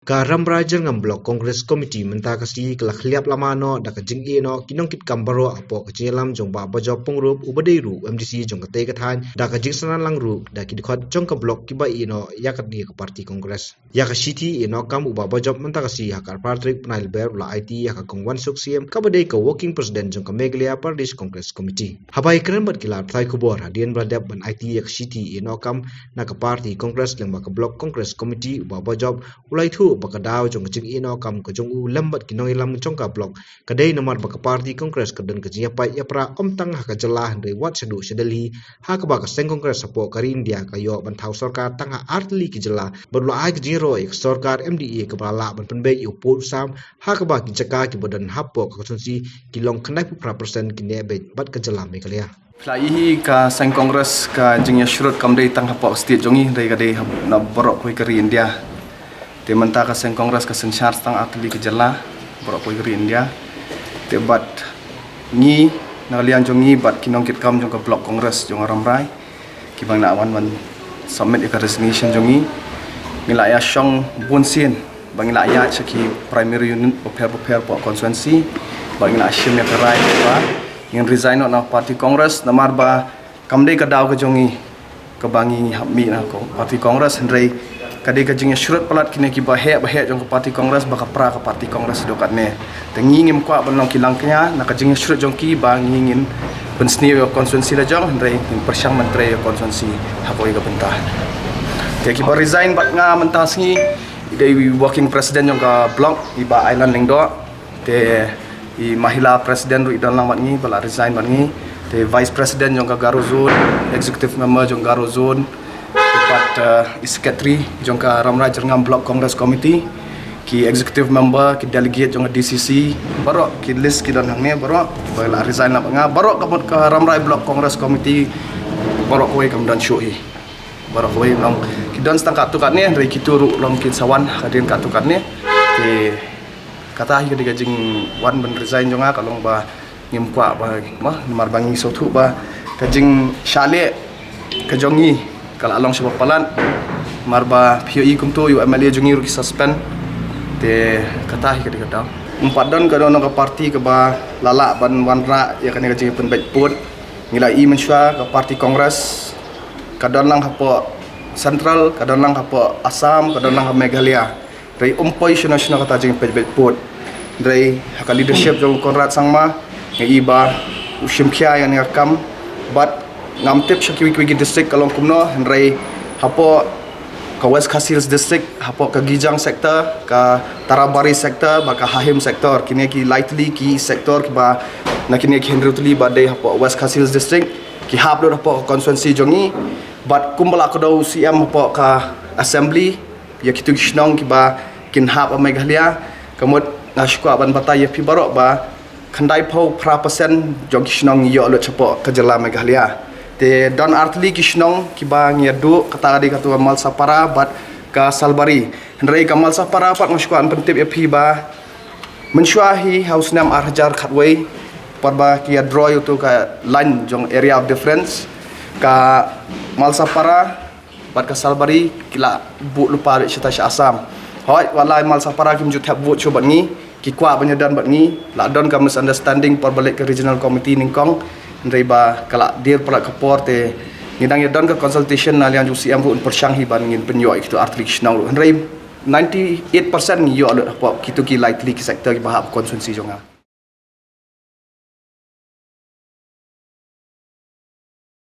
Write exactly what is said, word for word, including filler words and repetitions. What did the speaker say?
Ka Rambrai Jyrngam Block Congress Committee mynta ka sngi ka la khliap lama noh da ka jingïeh noh ki nongkitkam baroh hapoh ka jingïalam jong Bah Bajop Pyngrope uba dei ruh u M D C jong katei ka thaiñ, da ka jingsngew lang ruh da ki dkhot jong ka block kiba ïeh noh ïa kane ka party Congress. Ïa ka shithi ïeh noh kam u Bah Bajop mynta ka sngi ha ka arphew phra tarik bnai Lber u la aiti ïa ka Kong Wansuk Syiem kaba dei ka Working President jong ka Meghalaya Pradesh Congress Committee. Haba ïakren bad ki lad pathai khubor hadien ba la dep ban aiti ïa ka shithi ïeh noh kam na ka party Congress lyngba ka Block Congress Committee, u Bah Bajop u la ïathuh ba ka daw jong ka jingïeh noh kam ka jong u lem bad ki nongïalam jong ka block ka dei namar ba ka party Congress ka don ka jingïapait ïapra ym tang ha ka jylla hynrei wat shaduh sha Delhi, ha kaba ka seng Congress hapoh ka ri India ka ïoh ban thaw sorkar tang ha artylli ki jylla, bad u la ai ka jingïaroh ïa ka sorkar M D A kaba la lah ban pynbeit ïa u pud u sam, ha kaba ki jaka kiba don hapoh ka constituency ki long khyndai phew phra percent ki neh beit bad ka jylla Meghalaya. Phi la ïohi ka seng Congress ka jingïashrut kam dei tang hapoh ka state jong ngi, hynrei ka dei hap-, na baroh kawei ka ri India. Te mynta ka seng Congress ka synshar tang artylli ka jylla baroh kawei ka ri India. Te bad ngi na ka liang jong ngi bad ki nongkitkam jong ka Block Congress jong ka Rambrai kiba ngi la wan ban submit ïa ka resignation jong ngi, ngi la ïashong bunsien ba ngi la ïaid sha ki primary unit bapher bapher hapoh constituency, ba ngi la shim ïa ka rai ba ngin resign noh na party Congress namar ba kam dei ka daw ka jong ngi kaba ngi hap mih na ka party Congress, hynrei ka dei ka jingïashrut palat kine kiba heh ba heh jong ka party Congress ba ka pra ka party Congress haduh katne. Te ngi ngim kwah ban long ki langkñia na ka jingïashrut jong ki ba ngi ngin pynsniew ïa ka constituency la jong, hynrei ngin pyrshang ban trei ïa ka constituency ha kawei ka bynta. Te kiba resign bad nga mynta sngi i dei i working president jong ka block i Bah Ailan Lyngdoh. Te i Mahila President ruh i don lang bad ngi, ba la resign bad ngi. Te Vice President jong ka Garo Zone, Executive Member jong Garo Zone, te pat, eh, i Secretary jong ka Rambrai Jyrngam Block Congress Committee, ki Executive Member, ki Delegate jong ka D C C, baroh ki list ki don hangne baroh, ba la resign lang bad nga, baroh ka mut ka Rambrai Block Congress Committee, baroh kawei kam don shuh hi. Baroh kawei long ki don tang katto katne, hynrei kito ruh long kin sa wan hadien katto katne. Te kata hi ka dei ka jingwan ban resign jong nga, ka long ba ngim kwah ba, ma, namar ba ngi sngewthuh ba ka jingshah leh ka jong ngi ka la long shibun palat. Namar ba phi ïohi kumto ïa u M L A jong ngi ruh ki suspend. Te kata hi ka dei ka daw. Ym pat don ka don ka party kaba la lah ban wanrah ïa kane ka jingpynbeit pud. Ngi la ïohi mynshuwa ka party Congress ka don lang hapoh Central, ka don lang hapoh Assam, ka don lang ha Meghalaya. Hynrei ym poi shano shano kata jingpynbeit pud. Hynrei ha ka leadership jong u Conrad Sangma, nga i ba u shim khia ïa kane ka kam. Bad ngam tip sha kiwei kiwei ki district ka long kumno, hynrei hapoh ka West Khasi Hills District, hapoh ka Gijang sector, ka Tarabari sector, bad ka Hahim sector, kine ki lai tylli ki sector kiba, na kine ki hynriew tylli ba dei hapoh West Khasi Hills District, ki hap lut hapoh ka constituency jong ngi. Bad kumba la kdew u C M hapoh ka assembly ïa kito ki shnong kiba kin hap ha Meghalaya, ka mut nga shu kwah ban batai ïa phi baroh ba khyndai phew phra percent jong ki shnong ngi ïoh lut shapoh ka jylla Meghalaya. Te don artylli ki shnong kiba ngi ïa duh, kata ka dei kato ka Malsapara bad ka Salbari. Hynrei ka Malsapara pat nga shu kwah ban pyntip ïa phi ba mynshuwa hi ha u snem ar hajar khatwei, pat ba ki ïa draw ïa uto ka line jong area of difference, ka Malsapara bad ka Salbari ki la buh lypa beit shata sha Assam. Hooid, wat la i Malsapara kim ju thep vote shuh bad ngi, ki kwah ban ïa don bad ngi, la don ka misunderstanding por ba leit ka regional committee nyngkong, hynrei ba ka la dier palat ka por te ngi dang ïa don ka consultation na liang jong u C M ruh, un pyrshang hi ban ngin pynïoh ïa kito artylli ki shnong ruh. Hynrei ninety-eight percent ngi ïoh lut hapoh kito ki lai tylli ki sector kiba hap constituency jong nga.